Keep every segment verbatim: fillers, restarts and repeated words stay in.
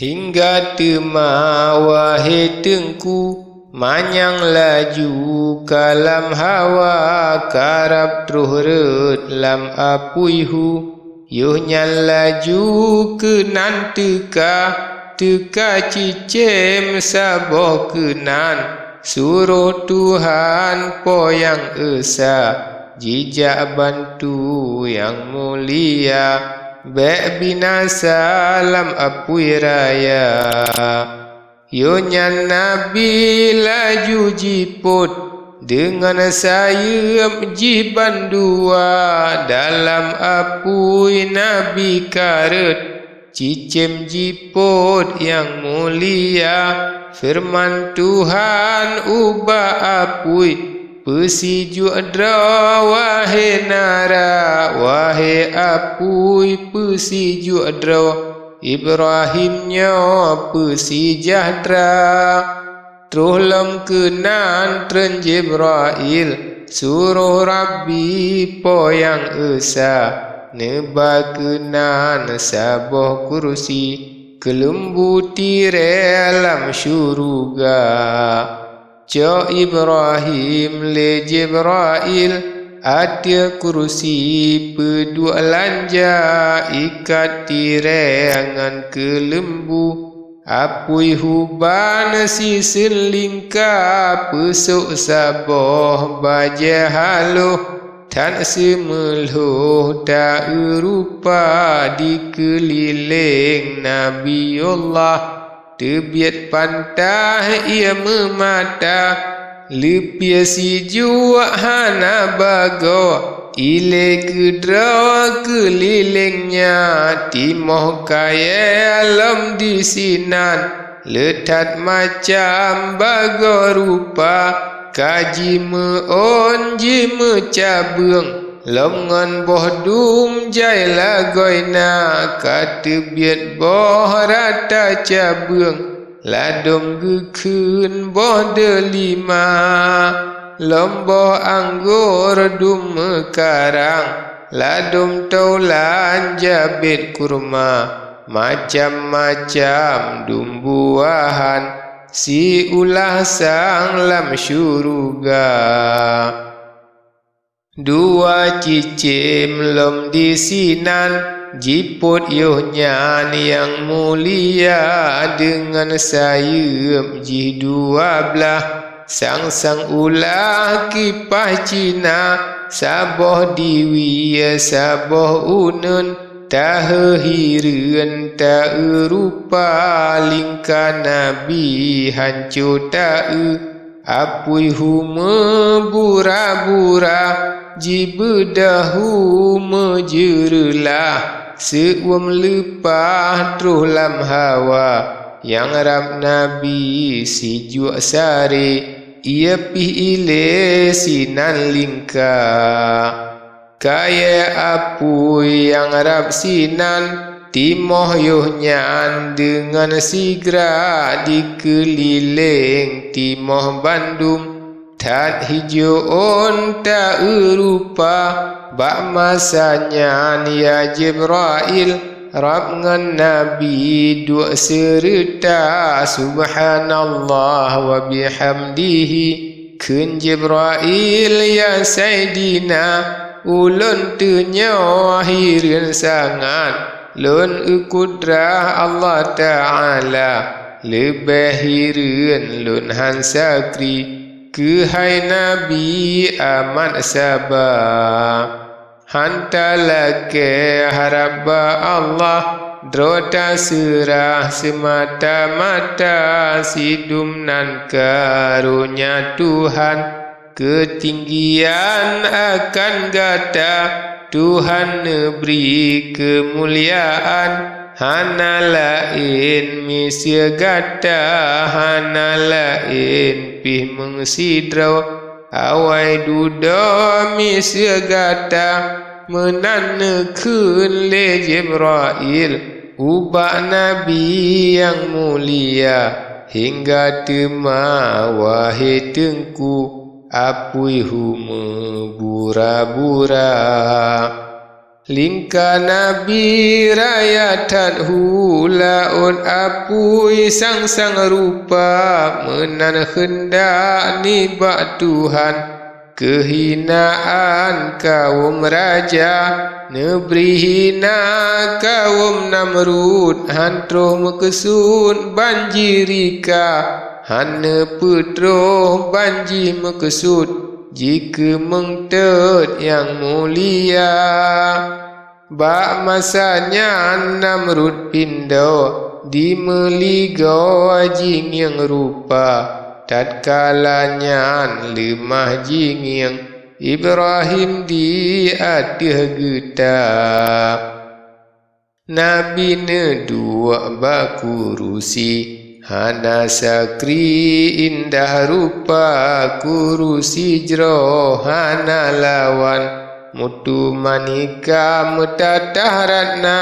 Hingga teuma, wahé Teungku, manyang laju ka lam hawa, karab troh rhot lam apui hu. Yoh nyan laju keunan teuka, teuka cicém saboh keunan, suroh Tuhan Po Nyang Esa, jijak bantu nyang mulia, bék binasa lam apui raya. Yoh nyan Nabi laju jipôt, deungon sayeuep jih bandua, dalam apui Nabi ka rhot, cicém jipôt nyang mulia. Feureuman Tuhan ubak apui, peusijuek droe, wahé nara, wahé apui, peusijuek droe. Ibrahim nyoe peusijahtera. Troh lom keunan treun Jibrail, suroh Rabbi Po Nyang Esa, neuba keunan saboh kursi, keuleumbu tirée lam syuruga. Cok Ibrahim lé Jibrail, ateueh kursi peuduek lanja, ikat tirée ngon keuleumbu. Apui huban siseun lingka, peusok saboh bajée haloh, that seumeulhoh ta-eu rupa, dikeulileng Nabiullah. Teubiet pantah ie meumata, leupie sijuek hana bagoe, ilée keudroe keulileng nyan, timoh kayée lom disinan, le that macam bagoe rupa, ka jimeu'ôn jimeucabeueng. Lom ngon boh dum jai lagoina, ka teubiet boh rata cabeueng, ladôm geukheun boh deulima. Lom boh anggô dum meukarang, ladôm taulan jabét kurma, macam-macam dum buahan, siulah sang lam syuruga. Dua cicém lom disinan, jipôt yoh nyan nyang mulia, deungon sayeuep jih dua blaih, sang-sang ulah kipah Cina, saboh diwie saboh uneuen, taheu hireuen ta-eu rupa, lingka Nabi hanco ta-eu. Apui hu meubura-bura, jibeudoh hu meujeureulah, seuuem leupah troh lam hawa, nyang rab Nabi sijuek saré, ie pih ilée sinan lingka. Kayée apui nyang rab sinan, timoh yoh nyan deungon sigra, dikeulileng timoh bandum, that hijoe ôn ta-eu rupa. Bak masa nyan, ya Jibrail, rab ngon Nabi duek seureuta, subhanallah wa bihamdihi. Kheun Jibrail, "Ya Saidina, ulôn teunyoe hireuen sangat. Lôn eu kudrah Allah Ta'ala, leubeh hireuen lôn han sakri. Keuhai Nabi amat saba." Hanta lakée harab bak Allah, droe taseurah seumata-mata, sidum nan karonya Tuhan. Keutinggian akan gata, Tuhan neubri keumuliaan, hana laén miseue gata, hana laén pih meusidroe. Awai dudoe miseue gata, meunan neukheun lé Jibrail ubak Nabi nyang mulia, hingga teuma, wahé Teungku, apui hu meubura-bura. Lingka Nabi raya that hu laôt apui sang-sang rupa meunan keundak nibak Tuhan. Keuhinaan kawöm raja, neubri hina kawöm Namrud, han troh meukeusut ban jih rika, han neupeutroh ban jih meukeusut jikeumeung teut nyang mulia. Bak masa nyan Namrud pindo, dimeuligoe jingieng rupa, tatkala nyan leumah jingieng Ibrahim di ateueh geuta. Nabi neuduek bak kurusi, hana sakri indah rupa, kurusi jroh hana lawan. Mutu manika meutatah ratna,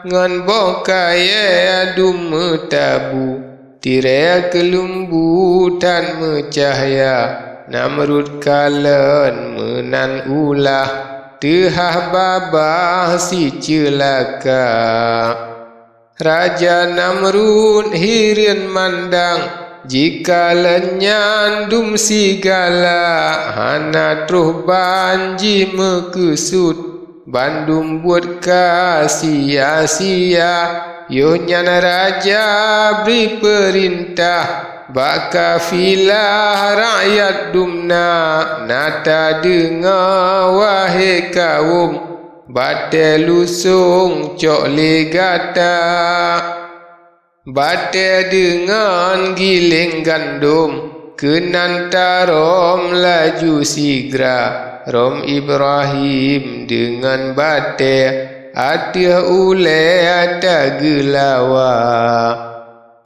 ngon boh kayée dum meutabu. Tirée keulumbu that meucahya, Namrud kalon meunan ulah, teuhah babah siceulaka. Raja Namrud hireuen mandang, jikalon nyan dum sigala, hana troh ban jimeukeusut, bandum buet ka sia-sia. Yoh nyan raja bri peurintah bak kafilah rakyat dumna, na tadeungoe, wahé kawöm, batée lusong cok lé gata. Batée deungon giléng gandom, keunan tarôm laju sigra, rôm Ibrahim deungon batée ateueh ulée tageulawa.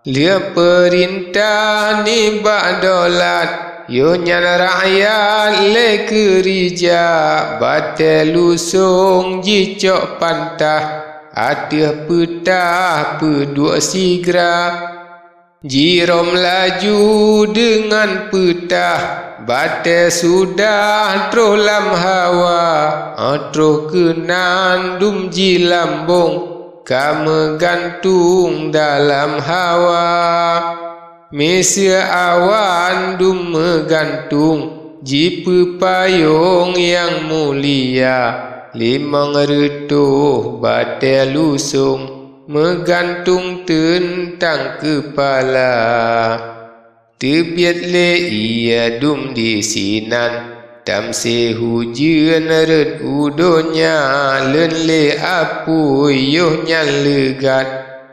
Lheueh peurintah nibak dolat, yoh nyan rakyat lé keurija, batée lusong jicok pantah, ateueh peutah peuduek sigra. Jirôm laju deungon peutah, batée sudah troh lam hawa, 'oh troh keunan dum jilambong, ka meugantung dalam hawa. Miseue awan dum meugantung, jipeupayong nyang mulia, limong reutôh batée lusong, meugantung teuntang keupala. Teubiet lé ié dum disinan, tamsé hujeuen rhot u donya, leuen lé apui yoh nyan leugat.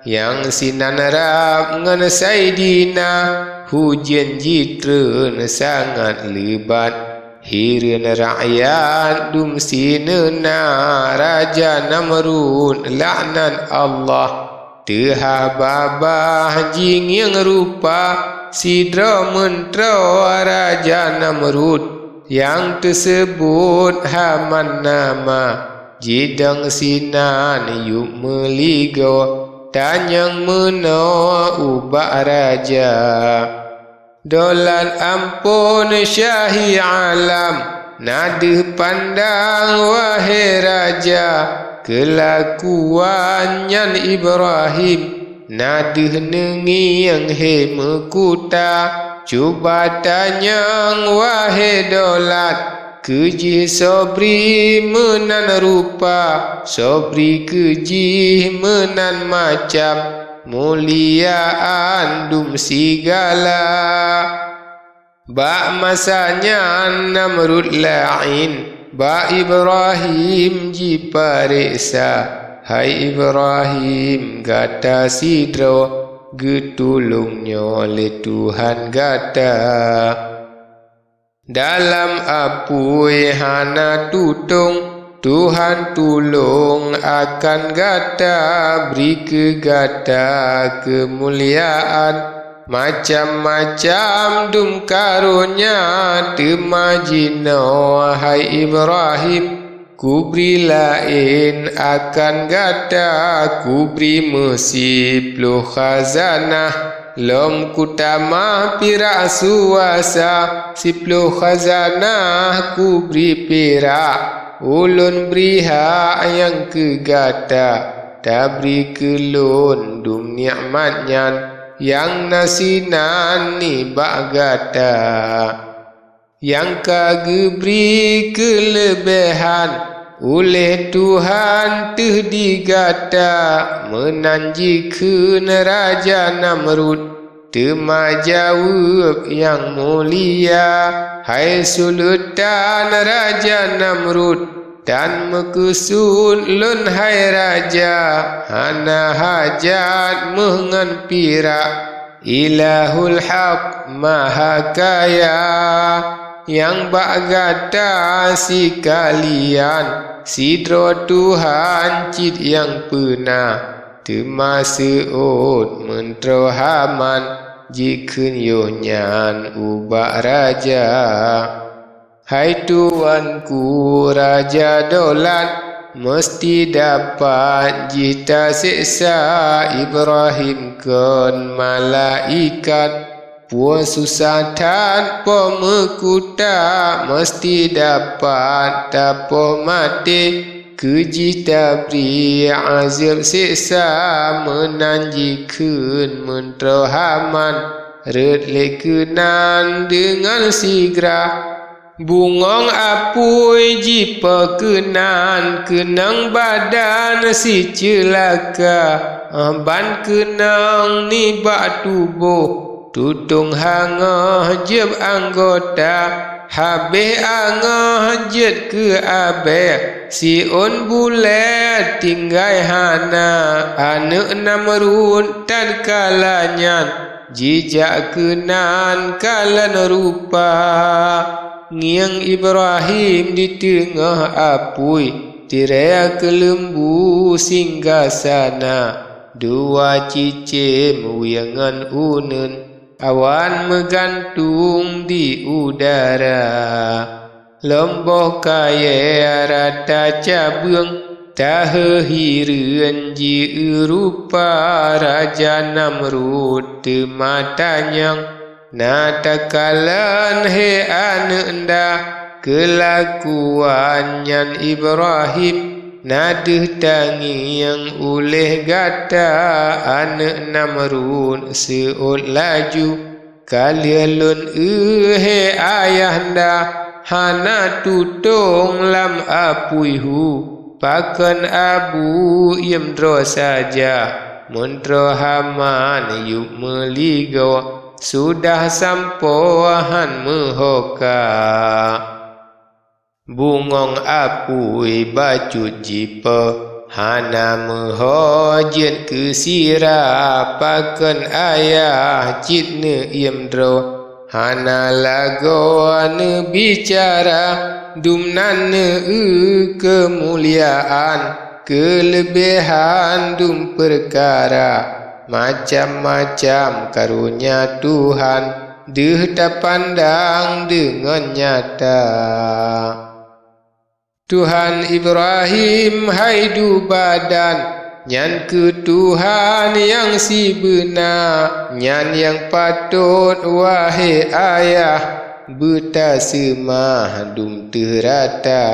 Nyang sinan rab ngon Saidina, hujeuen jitreun sangat leubat. Hireuen rakyat dum sineuna, Raja Namrud laknat Allah, teuhah babah jingieng rupa. Sidroe meuntroe Raja Namrud nyang teuseubut Haman nama, jidong sinan yup meuligoe, tanyong meunoe ubak raja. Dolat amphon syahi alam, na deuh pandang wahé raja, keulakuan nyan Ibrahim na deuh neungieng hé meukuta. Cuba tanyong wahé dolat, keu jih sobri meunan rupa, sobri keu jih meunan macam, muliaan dum sigala. Bak masa nyan Namrud laén bak Ibrahim jipareksa, "Hai Ibrahim, gata sidroe geutulông nyoe lé Tuhan gata. Dalam apui hana tutông, Tuhan tulông akan gata, bri keu gata keumuliaan. Macam-macam dum karonya, teuma jinoe, hai Ibrahim, kubri laén akan gata, kubri meusiploh khazanah, lom kutamah pirak suasa, siploh khazanah kubri pirak, Ulôn bri hak nyang keu gata, tabri keu lôn dum nikmat nyan, nyang na sinan nibak gata. Nyang ka geubri keuleubèhan uléh Tuhan teuh di gata, meunan jikheun Raja Namrud. Teuma jaweueb nyang mulia, "Hai Sultan Raja Namrud, tan meukeusut lôn hai raja, hana hajat méuh ngon pirak. Ilahul Haq Mahakaya, nyang bak gata sikalian sidroe Tuhan cit nyang peuna." Teuma seuôt meuntroe Haman jikheun yoh nyan ubak raja, "Hai tuanku Raja Dolat, meuseuti dapat jih taseksa Ibrahim kon malaikat. Peue susah that po meukuta, meuseuti dapat tapoh maté. Keu jih tabri azeub seksa, meunan jikheun meuntroe Haman rhot lé keunan deungon sigra. Bungöng apui jipo keunan, keunong badan siceulaka, ban keunong nibak tuboh. Tutong hangoh jeueb anggota, habéh angoh jeuet keu abée. Siôn buleuen tinggai hana, aneuëk Namrud tatkala nyan jijak keunan kalon rupa. Ngieng Ibrahim di teungoh apui, tirée keuleumbu singgasana, dua cicém wie ngon uneuen, awan meugantung di udara. Lom boh kayée rata cabeueng, taheu hireuen jieu rupa. Raja Namrud teuma tanyong, "Na takalon, hé aneuëk nda, keulakuan nyan Ibrahim? Na deuh tangieng uléh gata, aneuëk Namrud?" Seuôt laju, "Ka lheueh lôn eu, hé ayah nda, hana tutong lam apui hu. Pakon abu iem droe saja, meuntroe Haman yup meuligoe, sudah sampoe han meuhoka." Bungöng apui bacut jipo, hana meuho jeuet keu sira. Pakon ayah cit neuiem droe, hana lagoe neubicara. Dum nan neueu keumuliaan, keuleubehan dum peukara. Macam-macam karonya Tuhan deuh tapandang deungon nyata. Tuhan Ibrahim hai du badan, nyan kheueh Tuhan nyang sibeuna, nyan nyang patot, wahé ayah, beutaseumah dum teuh rata.